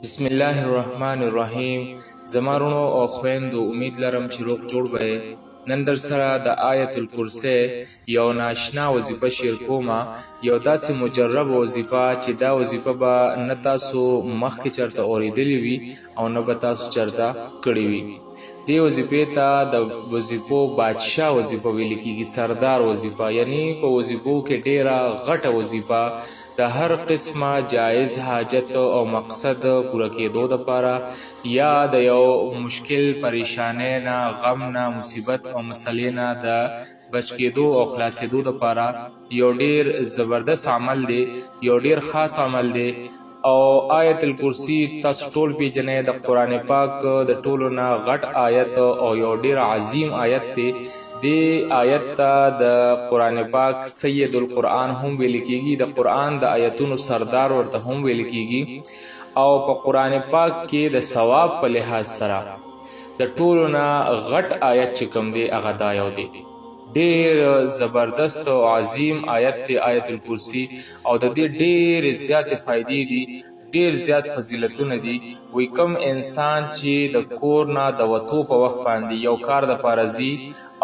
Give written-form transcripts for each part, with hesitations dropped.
بسم الله الرحمن الرحیم. زما وروڼو او خویندو، امید لرم چې روغ جوړ به یې. نن در سره د آیت الکرسي یو ناشنا وظیفه شیر کومه، یو داسې مجرب وظیفه چې دا وظیفه به نه تاسو مخکې چرته اوریدلې وي او نه به تاسو چرته کړې وي. دې وظیفې ته د وظیفو بادشاه وظیفه ویل کیږي، سردار وظیفه، یعنی په وظیفو کې ډیره غټه وظیفه، د هر قسمه جایز حاجت او مقصد پوره کېدو دپاره یا د یو مشکل، پریشانۍ نه، غم نه، مصیبت او مسلې نه د بچ کېدو او خلاصېدو دپاره یو ډیر زبردست عمل دی، یو ډیر خاص عمل دی. او آیت الکرسی تاسو ټول پیژنئ، د قرآن پاک د ټولو نه غټ آیت او یو ډیر عظیم آیت دی. دې آیت ته د قرآن پاک سید القرآن هم ویل کیږي، د قرآن د آیتونو سردار ورته هم ویل کیږي، او په قرآن پاک کې د ثواب په لحاظ سره د ټولو نه غټ آیت چې کوم دی هغه دا یو دی. ډیر زبردست او عظیم آیت دی آیت الکرسی، او د دې ډېرې زیاتې فایدې دي، ډېر زیات فضیلتونه دي. وی کوم انسان چې د کور نه د وتو په وخت باندې یو کار د پاره ځي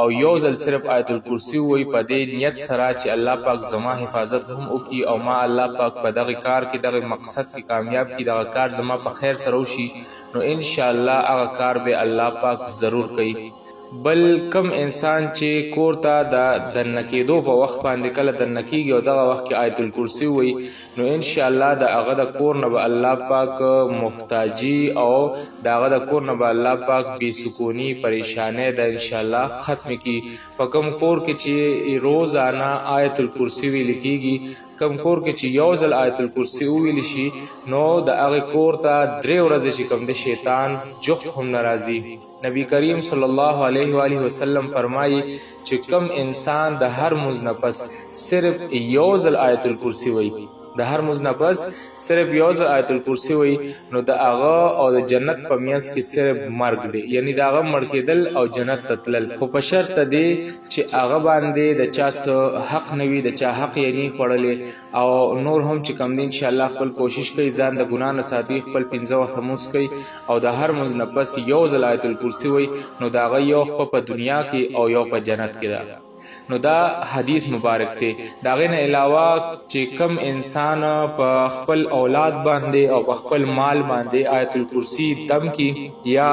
او یو ځل صرف آیت الکرسی وایي په دې نیت سره چې الله پاک زما حفاظت هم وکړي او ما الله پاک په دغه کار کې، دغه مقصد کې کامیاب کړي، دغه کار زما په خیر سره وشي، نو ان شاء الله هغه کار به الله پاک ضرور کوي. بل کوم انسان چې کور ته د دننه کېدو په وخت باندې کله دننه کېږي او دغه وخت کې آیت الکرسي وایي، نو ان شاء الله د هغه د کور نه به الله پاک محتاجي او د هغه د کور نه به الله پاک بې سکوني، پریشانۍ د ان شاء الله ختم کړي. په کوم کور کې چې روزانه آیت الکرسي ویل کېږي، کوم کور کې چې یو ځل آیت الکرسي وویل شي، نو د هغه کور ته درې ورځې چې کوم د شیطان جخت هم نه راځي. نبی کریم صلی الله علیه و آله وسلم فرمایي چې کوم انسان د هر مونځ نه پس صرف یو ځل آیت الکرسي وایي، د هر مونځ نه پس صرف یو ځل آیت الکرسي وایي، نو د هغه او د جنت په میانس کې صرف مرګ دی، یعنی د هغه مړ کېدل او جنت ته تلل، خو په شرط دی چې هغه باندې د چا څه حق نه وي، د چا حق یې نه خوړلی، او نور هم چې کوم دی انشاءالله خپل کوشش کوي، ځان د ګناه نه ساتي، خپل 5 وخته لمونځ کوي او د هر مونځ نه پس یو ځل آیت الکرسي وایي، نو د هغه یو خپه په دنیا کې او یو په جنت کې ده. نو دا حدیث مبارک دی. د هغې نه علاوه چې کم انسان په خپل اولاد باندې او په خپل مال باندې آیت الکرسي دم کی یا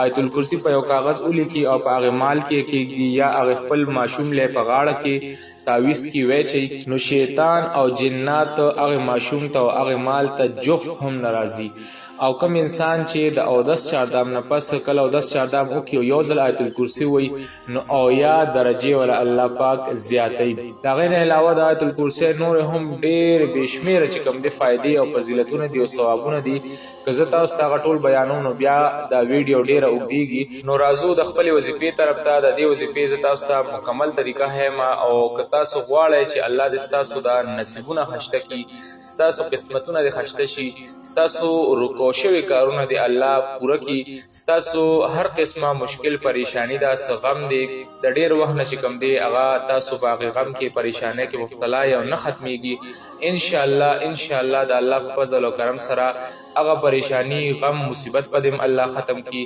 آیت الکرسي په یو کاغذ ولیکي او په هغې مال کې کېږدي یا هغې خپل ماشوم له په غاړه کې تعویذ کی ویچي، نو شیطان او جنات هغه ماشوم ته او هغه مال ته جوخت هم ناراضي. او کوم انسان چې د اودس چاردام نه پس کله اودس چاردام وکړي او یو ځل آیت الکرسي وایي، نو او یا درجه ولا الله پاک زیاتوي. د هغې نه علاوه د آیت الکرسي نور هم ډېر بې شمېره چې کوم دي فایدې او فضیلتونه دي او ثوابونه دي. که زه تاسو ته هغه ټول بیانوم نو بیا دا ویډیو ډېره اوږدېږي. نو راځو د خپلې وظیفې طرف ته. د دې وظیفې زه تاسو ته مکمل طریقه ښیم، او که تاسو غواړئ چې الله دې ستاسو دا نصیبونه خشته کړي، ستاسو قسمتونه دې خشته شي، ستاسو رکو شوي کارونه دې الله پوره کړي، ستاسو هر قسمه مشکل، پریشانی ده، څه غم دی د ډېر وخت نه چې کوم دی هغه تاسو په هغې غم کې، پریشانۍ کې مبتلا یې او نه ختمیږي، انشاءالله انشاءالله د الله په فضل او کرم سره هغه پریشانی، غم، مصیبت به دې الله ختم کړي.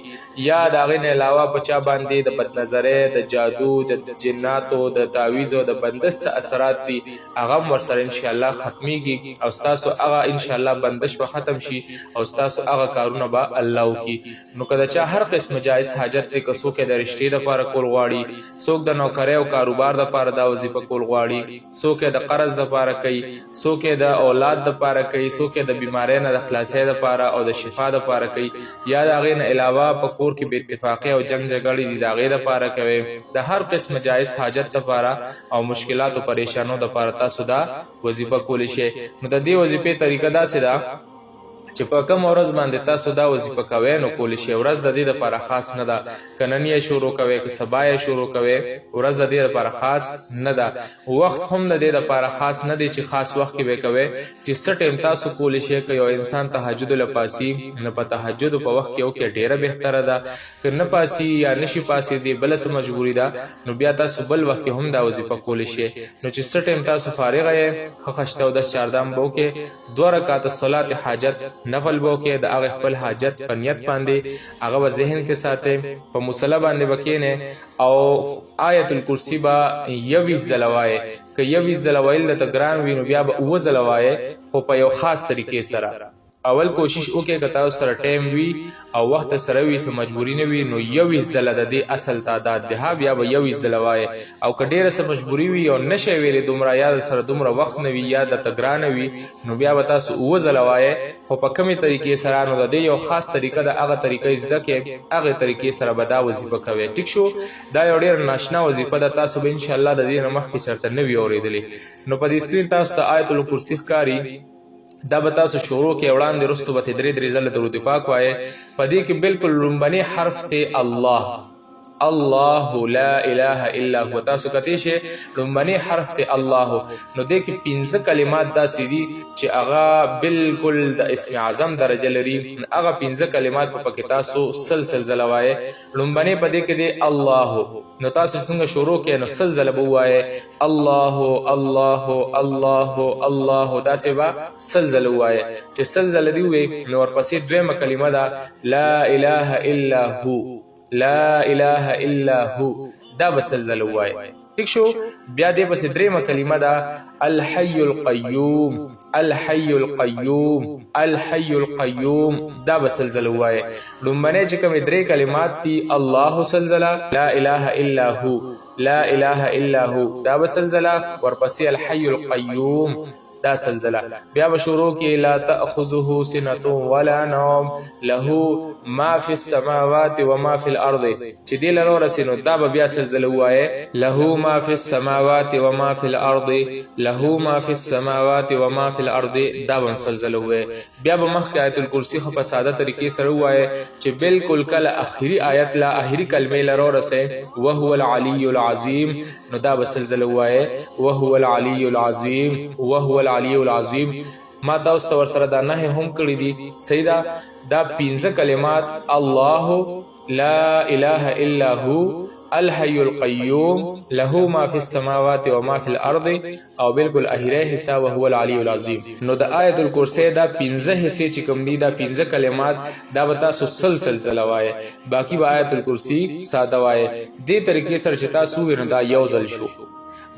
یا د هغې نه علاوه په چا باندې د بدنظرۍ، د جادو، د جناتو، د تعویذ او د بندش څه اثرات دي، هغه هم ورسره انشاءالله ختمیږي، او ستاسو هغه انشاءالله بندش به ختم شي او ستاسو هغه کارونه به الله وکړي. نو که د چا هر قسم جایز حاجت دی، که څوک یې د رشتې دپاره کول غواړي، څوک د نوکرۍ او کاروبار دپاره دا وظیفه کول غواړي، څوک یې د قرض دپاره کوي، څوک یې د اولاد دپاره کوي، څوک یې د بیمارۍ نه د خلاصۍ دپاره او د شفا دپاره کوي، یا د هغې نه علاوه په کور کې بې اتفاقۍ او جنګ جګړې دي د هغې دپاره کوي، د هر قسم جایز حاجت دپاره او مشکلاتو پریشانو دپاره تاسو دا وظیفه کولی شئ. نو د دې وظیفې طریقه داسې ده چې په کوم ورځ باندې تاسو دا وظیفه کوئ نو کولی شئ. ورځ د دې لپاره خاص نه ده، که نن یې شروع کوئ که سبا یې شروع کوئ، ورځ د دې لپاره خاص نه ده. وخت هم د دې لپاره خاص نه دی چې خاص وخت کې به کوئ. چې څه ټایم تاسو کولی شئ، که یو انسان تهجد له پاسي نو په تهجد په وخت کې وکړي، ډېره بهتره ده. که نه پاسي یا نشي پاسېدی، بله څه مجبوري ده، نو بیا تاسو بل وخت کې هم دا وظیفه کولی شئ. نو چې څه ټایم تاسو فارغه یئ، ښه خشته اودس چاردام به وکړئ، 2 رکعته صلات حاجت نفل به وکې د هغه خپل حاجت په نیت باندې، هغه به ذهن کې ساتې، په مصلی باندې به کښېنې او آیت الکرسي به 21 ځله وایې. که 21 ځله ویل درته ګران وي نو بیا به 7 ځله وایې، خو په یو خاص طریقې سره. اول کوشش وکړئ که تاسو سره ټایم وي او وخت سره وي، څه مجبوري نه وي، نو 21 ځله د دې اصل تعداد دی، ها بیا به 21 ځله وایې. او که ډېره څه مجبوري وي او نه شئ ویلی دومره، یا در سره دومره وخت نه وي یا درته ګرانه وي، نو بیا به تاسو 7 ځله وایې، خو په کومې طریقې سره. نو د دې یو خاص طریقه ده، هغه طریقه یې زده کړئ، هغې طریقې سره به دا وظیفه کوئ. ټیک شو؟ دا یو ډېره ناشنا وظیفه ده، تاسو به انشاءالله د دې نه مخکې چېرته نه وي اورېدلې. نو په دې سکرین تاسو ته آیت الکرسي ښکاري، دا به تاسو شروع کې وړاندې رستو به درې درې ځله درود پاک وایې. په دې کې بالکل لومبني حرف ته الله، الله لا اله الا هو. تاسو کتی شئ لومبني حرف ته الله. نو دې کې 5 کلمات داسې دي چې هغه بالکل د اسم اعظم درجه لري. هغه 5 کلمات په پکې تاسو سلسل ځله وایې. لومبني په دې کې دی الله. نو تاسو څنګه شروع کې نو سل ځله به ووایې الله الله الله الله، داسې به سل ځله ووایې. چې سل ځله دې ووایې نو ورپسې دویمه کلمه ده لا اله الا هو، لا اله الا هو، دا به سل ځله ووایې. ټیک شو؟ بیا دې پسې درېیمه کلمه ده الحي القیوم، الحي القیوم، الحي القیوم، دا به سل ځله ووایې. لومبنی چې کومې درې کلمات دي، الله سل ځله، لا اله الا هو، لا اله الا هو، دا به سل ځله، ورپسې الحي القیوم دا سل ځله. بیا به شروع کې لا تأخذه سنة ولا نوم له ما فی السماوات وما فی الارض، چې دې لره ورسې نو دا به بیا سل ځله ووایې له ما فی السماوات وما فی الارض، له ما فی السماوات وما فی الارض، دا به هم سل ځله ووایې. بیا به مخکې آیت الکرسي خو په ساده طریقې سره ووایې چې بالکل کله اخري آیت لا اخري کلمې لره ورسې وهو العلی العظیم، نو دا به سل ځله ووایې وهو العلی العظیم، وهو العلی العظیم. ما تاسو ته ورسره دا نهې هم کړې دي. صحیح ده؟ دا 5 کلمات الله لا اله الا هو الحي القيوم له ما في السماوات وما في الارض او بالکل اخیری حصہ وهو العلی العظیم. نو د آیت الکرسي دا 5 حصے چې کوم دي، دا 5 کلمات دا به تاسو سل سل ځله وایې، باقي به آیت الکرسي ساده وایې. دې طریقې سره چې تاسو ووایئ نو دا یو ځل شو.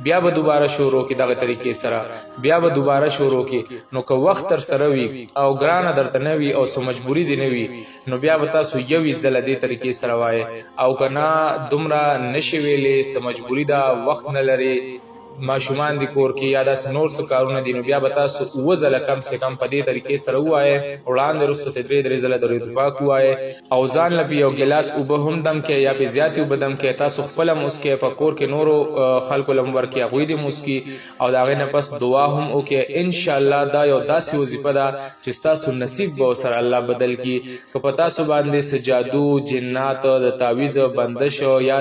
بیا به دوباره شروع کې دغه طریقې سره، بیا به دوباره شروع کې. نو که وخت تر سره وي او ګرانه درته نه وي او څه مجبوري دې نه وي، نو بیا به تاسو 21 ځله دې طریقې سره وایې. او که نه دومره نشي ویلې، څه مجبوري ده، وخت نه لرې، ماشومان دي کور کې یا داسې نور څه کارونه دي، نو بیا به تاسو 7 ځله کم سه کم په دې طریقې سره ووایې، وړاندې وروسته ته درې درې ځله درود پاک ووایې. او ځان له یو ګلاس اوبه هم دم کړئ یا پې زیاتې اوبه دم کړئ، تاسو خپله هم وڅکئ، په کور کې نورو خلکو له هم ورکړئ، هغوی دې هم وڅکي، او د هغې نه پس دعا هم وکړئ. انشاءالله دا یو داسې وظیفه ده چې ستاسو نصیب به ورسره الله بدل کړي. که په تاسو باندې څه جادو، جنات، د تعویذ بندش یا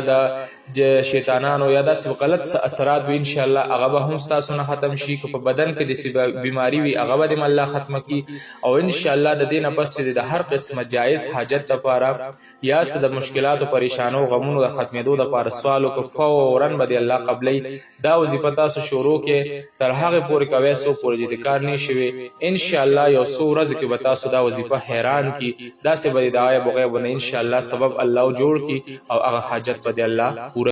د شیطانانو یا داسې غلط څه اثرات وي، انشاءالله هغه به هم ستاسو نه ختم شي. که په بدن کې داسې بیماري وي، هغه به دې الله ختمه کړي. او انشاءالله د دې نه پس چې د هر قسمه جایز حاجت لپاره یا څه د مشکلاتو، پریشانو، غمونو د ختمېدو لپاره سوال وکړو، فوراً به دې الله قبلوي. دا وظیفه تاسو شروع کړئ، تر هغې پورې کوئ څو پورې چې د کار نه شوي. انشاءالله یو څو ورځو کې به تاسو دا وظیفه حیران کړي، داسې به د عیب و غیب نه انشاءالله سبب الله جوړ کړي او هغه حاجت به دې الله پوره.